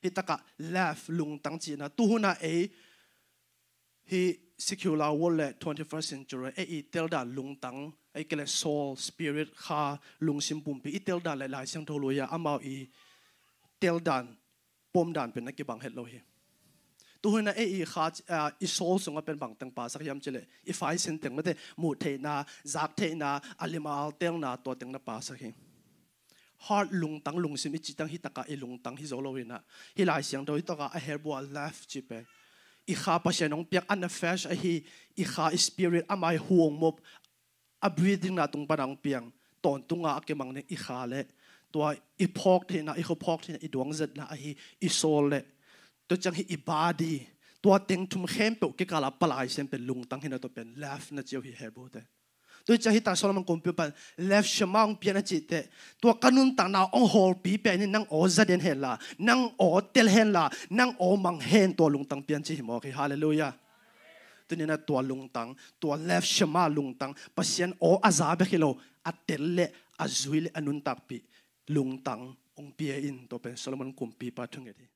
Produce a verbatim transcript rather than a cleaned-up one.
Hi takah left, lungtang cihna. Tuhuna ei hi secular world le twenty-first century, ei i teldan lungtang, ei kele soul, spirit, kha, lungsim pumpi i teldan le Lai Siangtho lui-a amau i teldan, pomdan pen na kibang het lo hi. Tuhuna ei i kha, ah, i soul sungah pen bangteng pasak hiam cileh i faisin teng mate, muh theihna, zak theihna, a limal telna, tua teng na pasak hi. Heart, lungtang, lungsim i cih tang hi takah i lungtang hi zo lo hinah. Hi Lai Siangtho hi takah a Hebrew a left cih pen i kha Pasian hong piak, a nefesh ahi i kha, i spirit, amah i hu hong mop, a breathing na tung pana hong piang, tawntunga a kimang ding i kha le tua i phawk theihna, i khuphawk theihna, i duangzatna ahi i soul le tua ciang hi i body, tua teng thum khempeuh kikala palai sem pen lungtang hinah, tua pen left na ci uh hi Hebrew te. Tua ciang hi ta Solomon kumpi pan left shema hong pian a cih teh, tua ka nuntakna hong hawlpi pen in nang aw zaden henla, nang aw tel henla, nang aw mang hen, tua lungtang pian ci hi mawk hi. Halleluiah. Tuninah tua lungtang, tua left shema lungtang, Pasian aw a za bek hi lo, a tel le a zui le a nuntakpih lungtang hong pia in, tua pen Solomon kumpipa thunget hi.